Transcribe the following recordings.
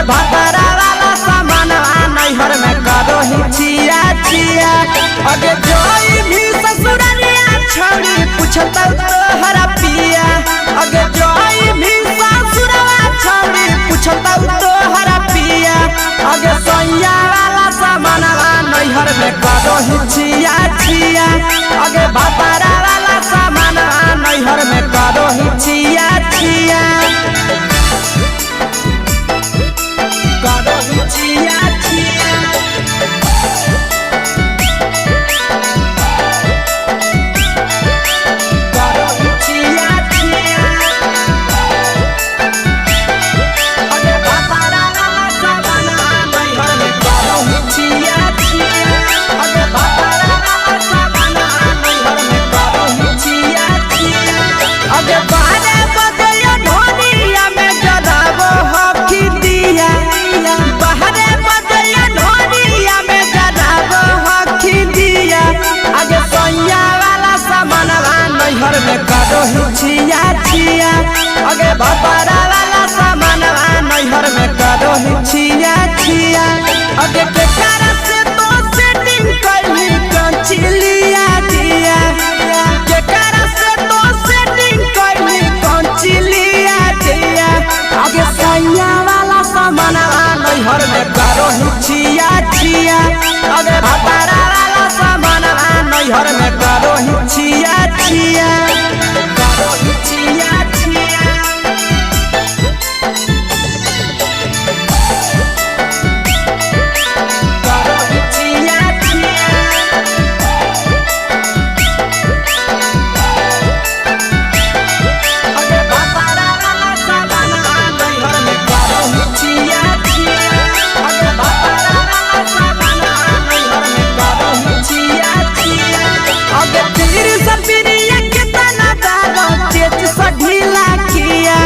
भातारा वाला सामानवा नैहर में करो ही छिया छिया। अगे जोई भी ससुररिया छौड़ी पूछतौ तोहरा पिया। अगे जोई भी ससुरवा छौड़ी पूछतौ तोहरा पिया। अगे सैया वाला सामानवा नैहर में करो ही छिया छिया। अगे भातारा वाला सामानवा नैहर में करो ही छिया छिया। करो ही छिया छिया। करो ही छिया छिया। अगे भातारा वाला सामानवा नैहर में करो ही छिया छिया। अगे भातारा वाला सामानवा नैहर में करो ही छिया छिया। अगे बारे बजैया ढोलिया में जराबो हकी दिया। बाहरे बजैया ढोलिया में जराबो हकी दिया। अगे सैया वाला सामानवा नैहर में करो ही छिया छिया। अगे भातारा वाला सामानवा नैहर में करो ही छिया छिया। अगे केकरा से तो सेटिंग कैली कंचिलिया दिया। केकरा से तो सेटिंग कैली कंचिलिया दिया। अगे सैया वाला सामानवा नैहर में करो ही छिया छिया। अगे भातारा वाला सामानवा नैहर में करो ही छिया छिया। करो ही छिया छिया। करो ही छिया छिया। अगे भातारा वाला सामानवा नैहर में करो ही छिया छिया। अगे भातारा वाला सामानवा नैहर में करो ही छिया छिया। अगे पीर सपिरिया केतना दागो चेच सा ढीला किया।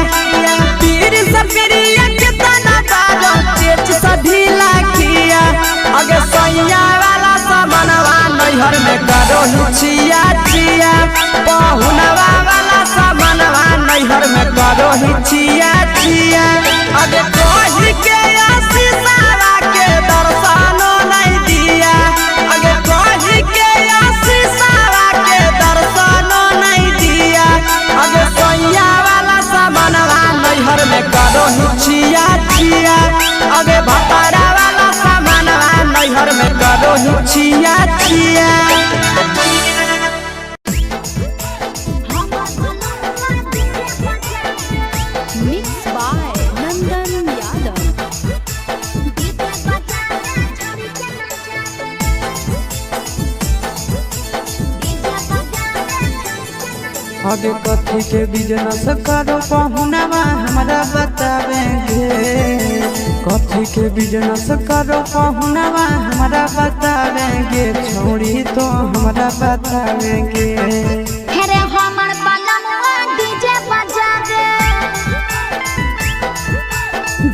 पीर सपिरिया केतना दागो चेच सा ढीला किया। अगे सैया वाला सामानवा नैहर में करो ही छिया छिया। पहुनवा वाला सामानवा नैहर में करो ही छिया छिया। अगे कही के आशीषवा के दर्शनो नहीं दिया। अगे कही के आशीषवा के दर्शनो नहीं दिया। अगे सैया वाला सामानवा नैहर में करो ही छिया छिया। अगे भातारा वाला सामानवा नैहर में करो ही छिया छिया। Mix by Nandan Yadav. अबे कथी के बिजनेस करो पहुनवा हमरा बतावेंगे। कथी के बिजनेस करो पहुनवा हमरा बतावेंगे। छोड़ी तो हमरा बतावेंगे। हेरे हमर बलमुआ डीजे बजावे,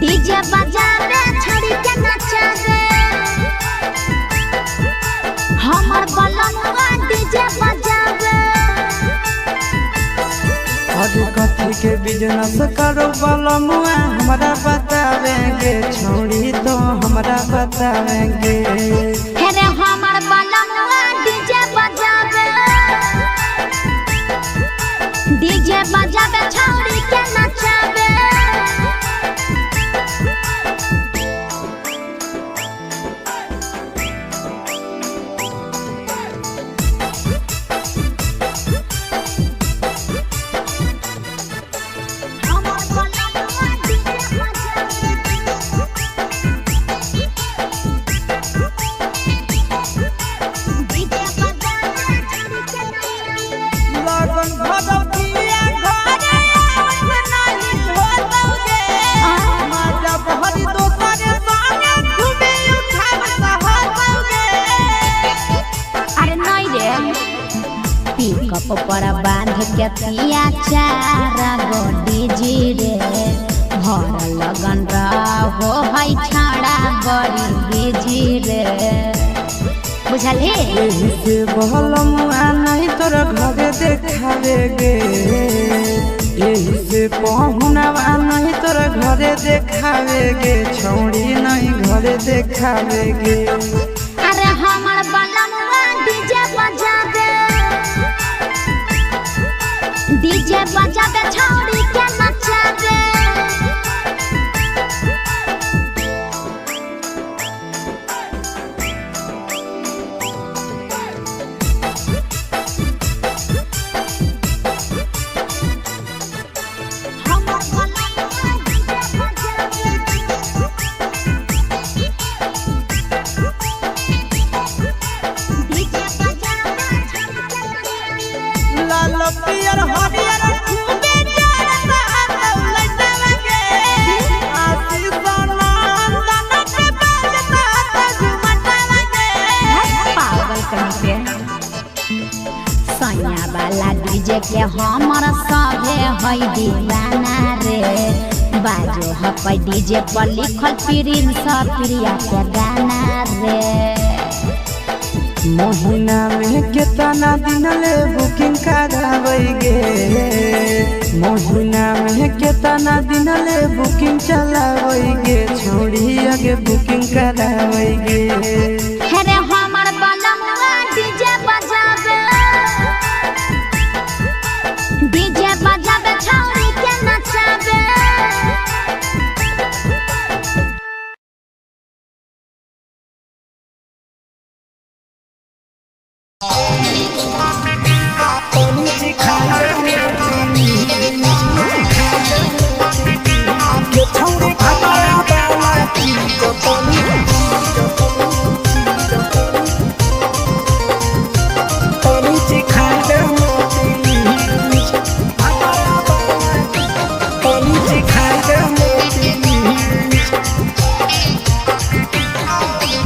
डीजे बजावे छड़ी के नचावे। हमर बलमुआ डीजे बजावे। अबे कथी के बिजनेस करो बलमुआ हमरा बतावेंगे। छोड़ी तो हमरा बतावेंगे। हेरे हमर बलमुआ डीजे बजावे, डीजे बजावे छड़ी के नचावे। हमर बलमुआ डीजे बजावे। डीजे बजावे छड़ी के नचावे। लगन भगवतिया घरे आवत नाही होतौगे। माता बहरी दोसर संगे घूमे उठाव सहतौगे। अरे नहीं रे, पिकअप पर बांध के पिया चार गो डीजे रे। भर लगन रहो है छाड़ा बड़ी बिजी रे। बुझलही? एही से बहलमुआ नहीं तोरा घरे देखावे गे। एही से पहुनावा नहीं तोरा घरे देखावे गे छौड़ी नहीं घरे देखावे गे। अरे हमर बलमुआ डीजे बजावे, डीजे बजावे छौड़ी के नचावे। हमर बलमुआ डीजे बजावे, डीजे बजावे छौड़ी के नचावे। लाल पियर हरियर खूबे जरता दौलत लगे, आशीष नंदन के बजता झुमट लगे। पागल कहीं पे सैया वाला डीजे के हमर सभे है दीवाना रे। बाजो हपै डीजे पर लिखल प्रिंस प्रिया के गाना रे। महीना में केतना दिन ले बुकिंग कराबै गे, महीना में केतना दिन ले बुकिंग चलाबै गे छौड़ी आगे बुकिंग कराबै गे। हे रे हमर बलमुआ डीजे बजावे, डीजे बजावे छौड़ी के नचावे।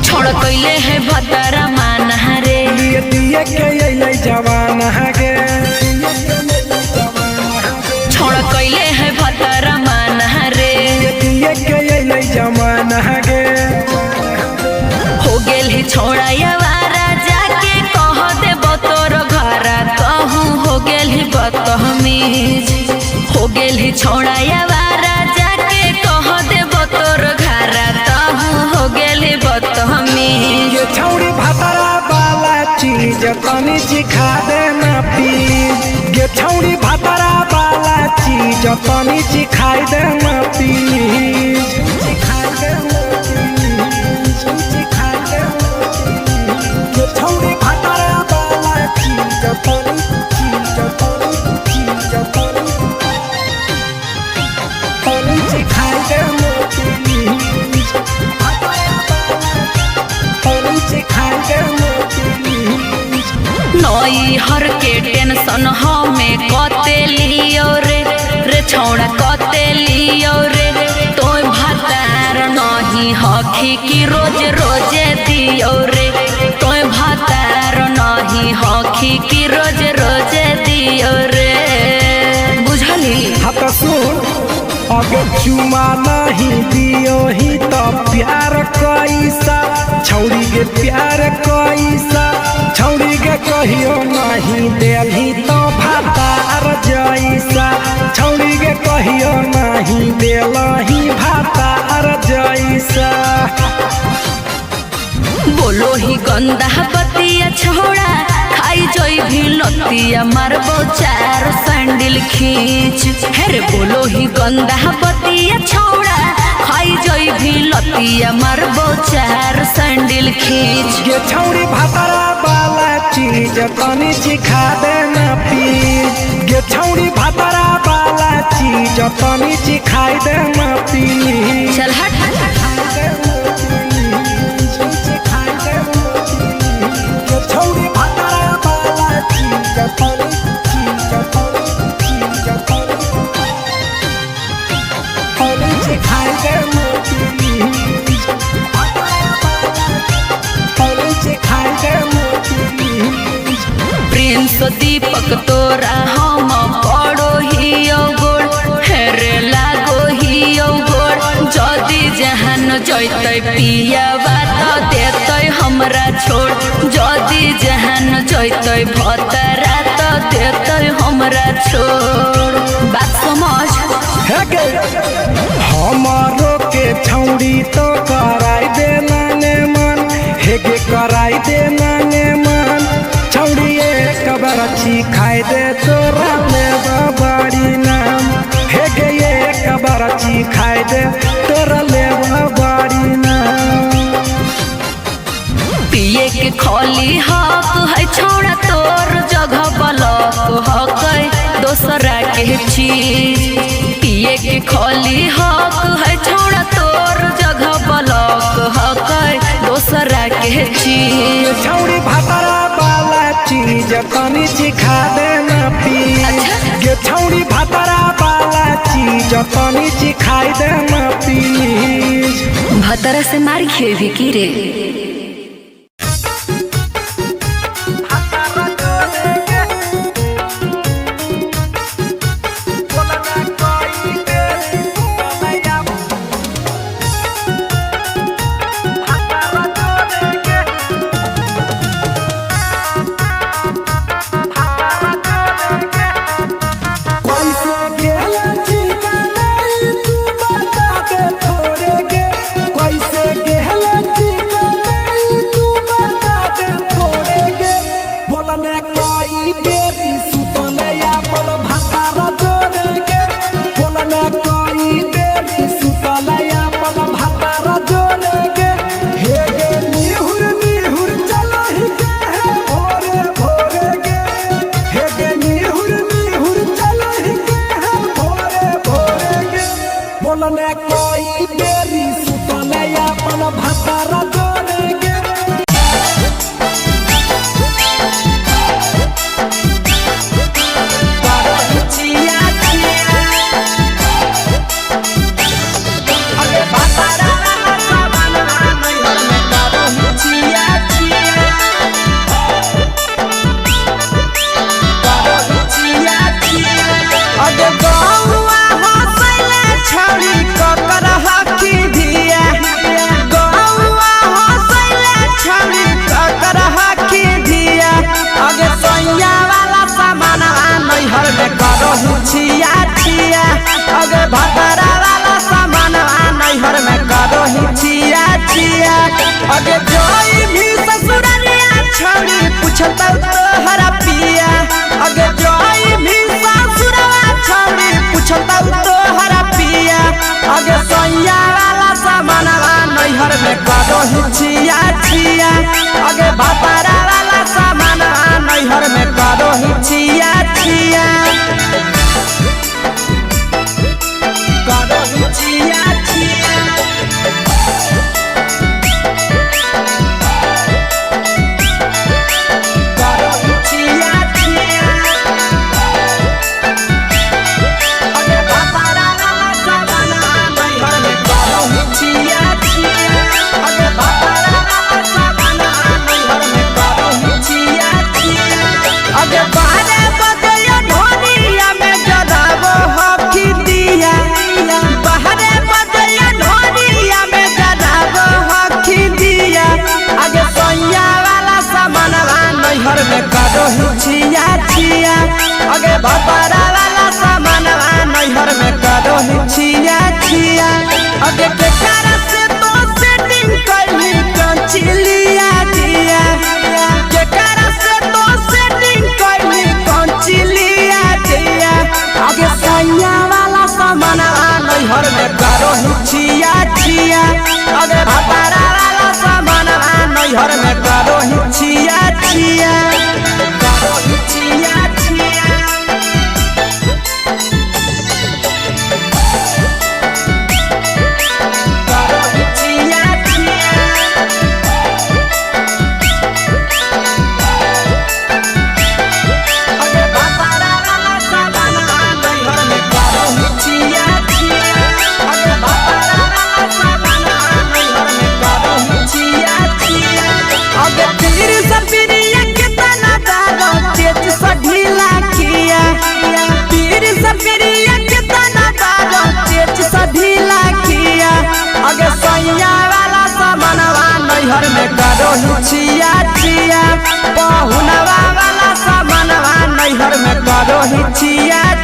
छोड़ कैले है भतरा माना रे, दिए दिए के अइलै जवाना गे, छोड़ कैले है भतरा माना रे, दिए के अइलै जवाना गे। हो गेल ही छोड़ा यावारा जाके कह दे तोर घरा कहूँ, हो गेल ही बदतमीज, हो गेल ही छोड़ा यावारा जाके कह दे तोर घरा कहूँ, हो गेल ही बदतमीज। ये छौड़ी भतरा वाला चीज तनी सिखा देना प्लीज, ये छौड़ी भतरा वाला चीज तनी सिखाई देना प्लीज, सिखाई देना प्लीज, सिखाई देना प्लीज। ये छौड़ी भतरा वाला चीज तनी चीज तनी चीज तनी तनी सिखाई देना प्लीज, तनी सिखाई देना प्लीज। नई हर के टेंशन हमें कते लियो रे, रे छौड़ा कते लियो रे, तोय भातार नहीं हखी की रोज रोजे दियो रे, तोय भातार नहीं हखी की रोज रोजे दियो रे। बुझली? हाँ तो सुन, अगर चुमा नहीं दियो ही तो प्यार कैसा, छौड़ी के प्यार कैसा, छौड़ी के कहियो नहीं देलही तो भातार जैसा, छौड़ी के कहियो नहीं देलही भातार जैसा। बोलो ही गंदा बतिया छोड़ा खाई जोई भी लतिया मारबो चार सैंडल खींच, हेरे बोलो ही गंदा बतिया छोड़ा खाई जोई भी लतिया मारबो चार सैंडल खींच। ये छौड़ी भातारा वाला चीज तनी सिखा देना प्लीज, ये छौड़ी भातारा वाला चीज तनी सिखाई देना प्लीज। चल हट। छौड़ी भातारा वाला चीज तनी चीज तनी चीज तनी तनी सिखाई देना प्लीज, तनी सिखाई देना प्लीज। प्रिंस दीपक तोरा हम पड़ो हियो गोड़, हेरे लागो हियो गोड़, जदि जहान जैतै पियावा त देतै हमरा छोड़, जदि जहान जैतै भतरा त देते हमरा छोड़। बात समझ। हे गे हमारो के छौड़ी तो कराई दे नाने मन, हे गे कराई दे नाने मन। छौड़ी एक बार खाई दे तोरा ले बाड़ी नाम, हे गे एक बार खाई दे तोरा ले बाड़ी नाम। पिए के खोली हक है छोड़ा तोर जगह बलक हक है दोसरा के चीज। पिए के खोली हक है छोड़ा तोर जगह बलक हक है दोसरा के चीज। छौड़ी भातरा वाला चीज तनी चिखा देना प्लीज। अच्छा। गे छौड़ी भातरा वाला चीज तनी चिखाई देना प्लीज। भतरा से मार खेबी की रे? कैसे गेला ठिकाना तू बता दे थोड़े गे, कैसे गेला ठिकाना तू बता दे थोड़े गे। बोलने कोई बेरी सुतले अपन भातारा जोड़े गे, बोलने कोई बेरी सुतले अपन भातारा जोड़े गे। हे गे निहुर निहुर चलहि गे हे भोरे भोरे गे, हे गे निहुर निहुर चलहि गे हे भोरे भोरे गे। बोलने कोई बेरी सुतले अपन भातारा जोड़े गे। छिया छिया अरे भातारा सामान नैहर में करहु छिया छिया करहु छिया छिया। अरे गौआ हंसैले छौड़ी ककर हकी धिया, गौआ हंसैले छौड़ी ककर हकी धिया। अगे सैया वाला सामान नैहर में करहु छिया छिया, अगे भतरा वाला सामान नैहर में करहु छिया छिया। अगे जोई भी ससुररिया छौड़ी पूछतौ तोहरा पिया, अगे जोई भी ससुरवा छौड़ी पूछतौ तोहरा पिया। अगे सैया वाला सामान नैहर में करहु छिया छिया, अगे भतरा वाला सामान नैहर में करहु छिया छिया करहु छिया छिया। करहु छिया छिया अगे भातारा वाला सामान नैहर में करहु छिया छिया, अगे भातारा वाला सामान नैहर में करहु छिया छिया। अगे बारे बजैया ढोलिया में जराबो हकी दिया, बाहरे बजैया ढोलिया में जराबो हकी दिया। अगे सैया वाला सामान नैहर में करहु छिया छिया, अगे भतरा वाला सामान नैहर में करहु छिया छिया। अगे केकरा से तो सेटिंग कैली कंचिलिया दिया, केकरा से तो सेटिंग कैली कंचिलिया दिया। अगे सैया वाला सामान नैहर में करहु छिया छिया, अगे भतरा वाला सामान नैहर में करहु छिया छिया करहु छिया छिया। करहु छिया छिया।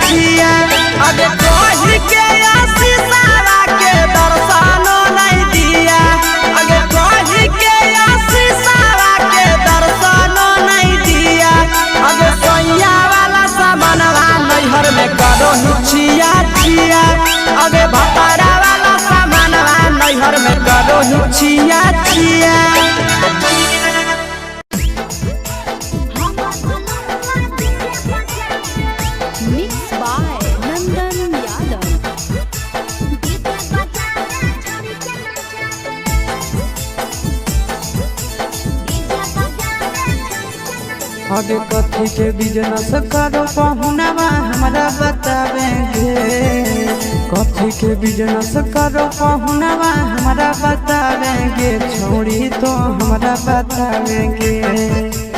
छिया। अबे कही के आशीषावा के दर्शनो नहीं दिया। अगे कही के आशीषावा के दर्शनो नहीं दिया। अगे सैया वाला सामानवा नैहर में करो छिया छिया। अगे भतारा वाला सामानवा नैहर में करो छिया छिया। Mix by Nandan Yadav. अबे कथी के बिजनेस करो पहुनावा हमरा बतावेंगे। कथी के बिजनेस करो पहुनावा हमरा बतावेंगे। छोड़ी तो हमरा बतावेंगे।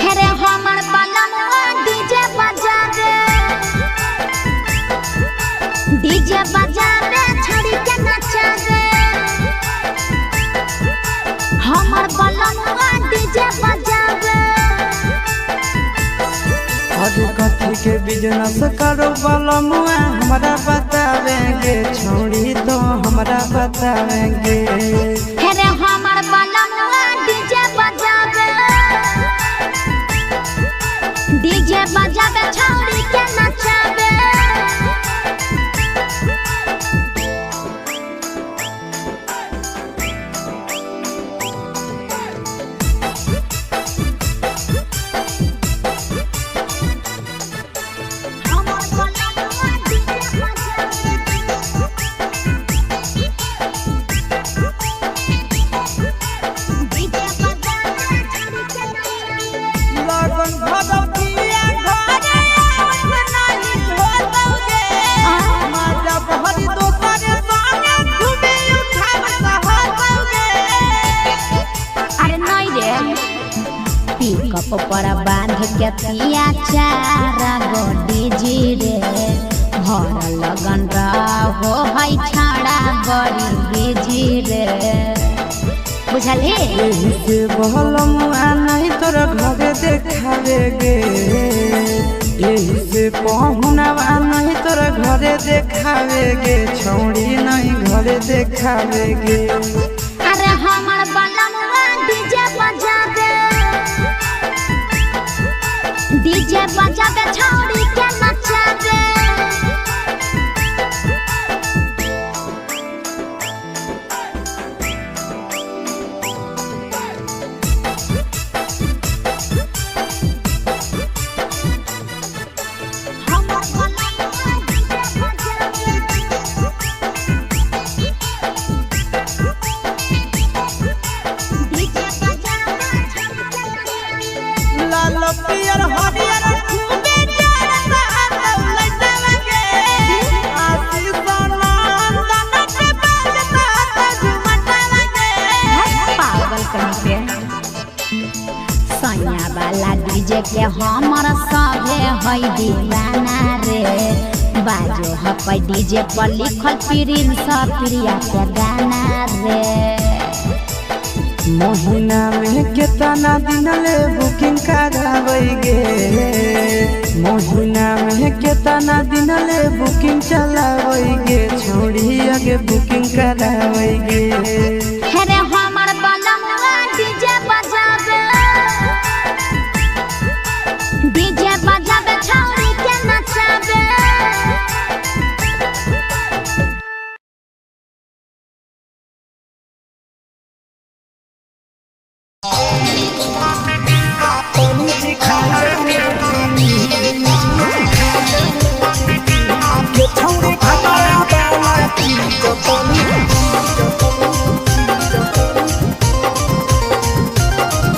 हेरे हमर बलमुआ डीजे बजावे, डीजे बजावे छड़ी के नचावे। हमर बलमुआ डीजे बजावे। अबे कथी के बिजनेस करो बलमुआ हमरा बतावेंगे। छोड़ी तो हमरा बतावेंगे। हेरे हमर बलमुआ डीजे बजावे, डीजे बजावे छड़ी के नचावे। हमर बलमुआ डीजे बजावे। डीजे बजावे छड़ी के नचावे। लगन भगवतिया घरे आवत नाही होतौगे। माजा बहरी दोसर संगे घूमे उठावत होतौगे। अरे नहीं रे, पिकअप पर बांध के पिया चार गो डीजे रे। भर लगन रहो है छाड़ा बड़ी बिजी रे, बुझलही। एही से बहलमुआ नहीं तोरा घरे देखावे गे। एही से पहुनावा नहीं तोरा घरे देखावे गे। छौड़ी नहीं घरे देखावे गे। अरे हमर बलमुआ डीजे बजावे, डीजे बजावे छौड़ी के नचावे। हमर बलमुआ डीजे बजावे। डीजे बजावे छौड़ी के नचावे। लाल पियर हरियर खूबे जरता लौलैता लगे। आशीष नंदन के बाजता झुमता लगे। पागल कहीं पे सैया वाला डीजे के हमर सभे है दीवाना रे। बाजो हपै डीजे पर लिखल प्रिंस प्रिया के गाना रे। महीना में केतना दिन ले बुकिंग कराबै गे। महीना में केतना दिन ले बुकिंग चलाबै गे। छोड़ी आगे बुकिंग कराबै गे। हेरे हमर बलमुआ डीजे बजावे, डीजे बजावे छौड़ी के नचावे। छौड़ी भतारा वाला चीज तनी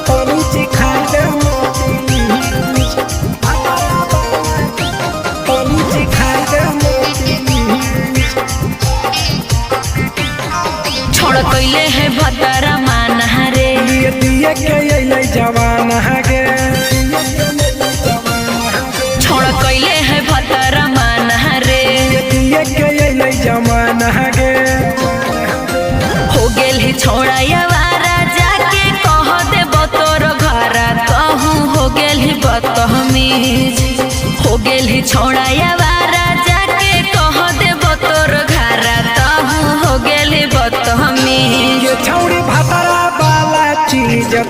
तनी चिखा दे मोती। भतारा वाला तनी चिखा दे मोती। छोड़ कैले है भतरा माना रे। दिए दिए के अइलै जवान गे। छोड़ कैले है भतरा माना रे। दिए के अइलै जवान गे। हो गेल ही छोड़ा यावारा जाके कह दे तोर घरा कहूँ हो गेल ही बदतमीज। हो गेल ही छोड़ा यावारा जाके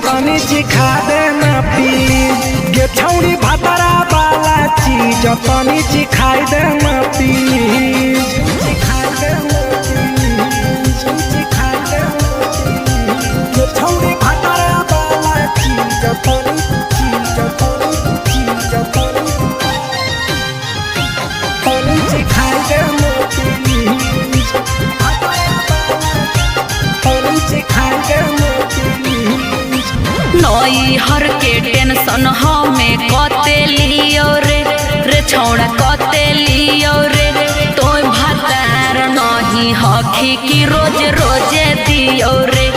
तनी चिखा देना प्लीज। गे छौड़ी भातरा वाला चीज तनी चिखाई देना प्लीज। चिखाई देना प्लीज, चिखाई देना प्लीज। गे छौड़ी भातरा वाला चीज तनी, चीज तनी, चीज तनी, तनी चिखाई देना प्लीज। तनी चिखाई देना प्लीज। नई हर के टेंशन हमें कते लियो रे, रे छौड़ा कते लियो रे। तोय भातार नहीं हखी की रोज रोजे दियो रे।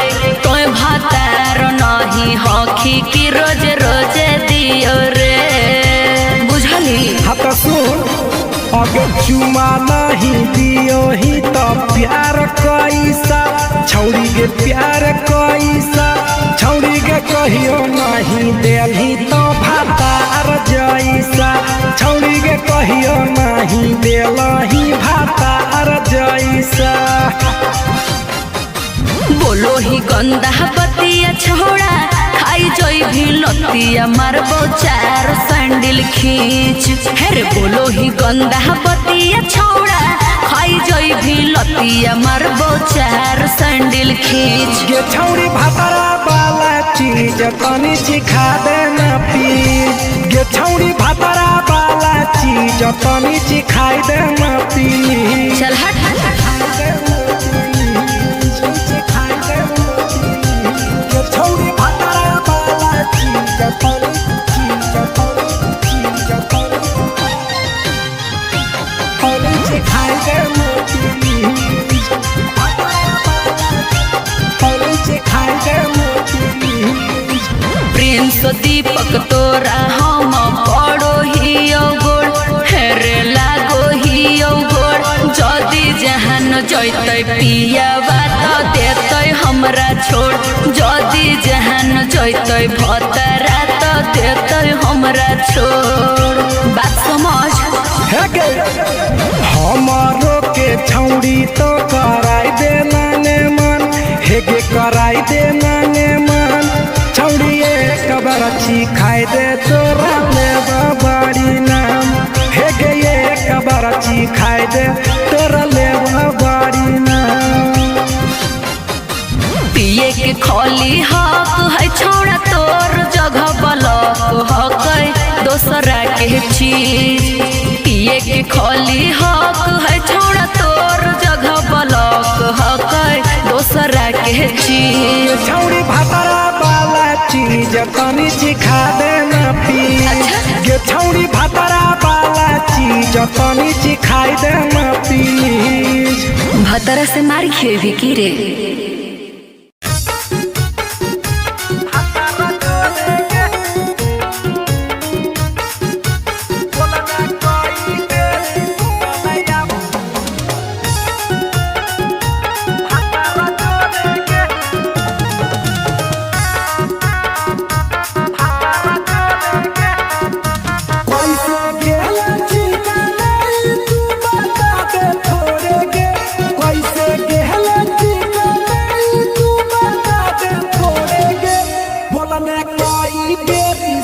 तोय भातार नहीं हखी की रोज रोजे दियो रे। बुझली? हाँ तो सुन, अगर चुमा नहीं दियो ही तो प्यार कैसा छौड़ी के, प्यार कैसा छौड़ी के, कहियो नहीं देलही तो भातार जैसा। छौड़ी के कहियो नहीं देलही भातार जैसा। बोलो ही गंदा बतिया छोड़ा, खाई जोई भी लतिया मारबो चार सैंडल खींच। हेरे बोलो ही गंदा बतिया छोड़ा, खाई जोई भी लतिया मारबो चार सैंडल खींच। गे छौड़ी भातरा वाला चीज तनी चिखा देना प्लीज। गे छौड़ी भातरा वाला चीज तनी चिखाई देना प्लीज। चल हट। गे छौड़ी भातरा वाला चीज तनी, चीज तनी, चीज तनी, तनी चिखाई देना प्लीज। तनी चिखाई देना प्लीज। प्रिंस दीपक तोरा हम पड़ो हियो गोड़, हेरे लागो हियो गोड़। जदि जहान जैतै पियावा त देतै हमरा छोड़। जदि जहान जैतै भतरा त देतै हमरा छोड़। बात समझ। हे गे, हमारो के छौड़ी तो कराई देना ने मन। हे गे कराई देना ने मन। छौड़ी एक बार खाई दे तोरा ले बाड़ी नाम। हे गे एक बार खाई दे तोरा ले बाड़ी नाम। पिए के खोली हक है छोड़ा, तोर जगह बलक हक है दोसरा के चीज। पिए के खोली हक है छोड़ा, तोर जगह बलक हक है दोसरा के चीज। छौड़ी भातरा वाला चीज तनी चिखा देना प्लीज। अच्छा। गे छौड़ी भातरा वाला चीज तनी चिखाई देना प्लीज। भतरा से मार खेबी की रे? कैसे गेला ठिकाना तू बता दे थोड़े गे। कैसे गेला ठिकाना तू बता दे थोड़े गे। बोलने कोई बेरी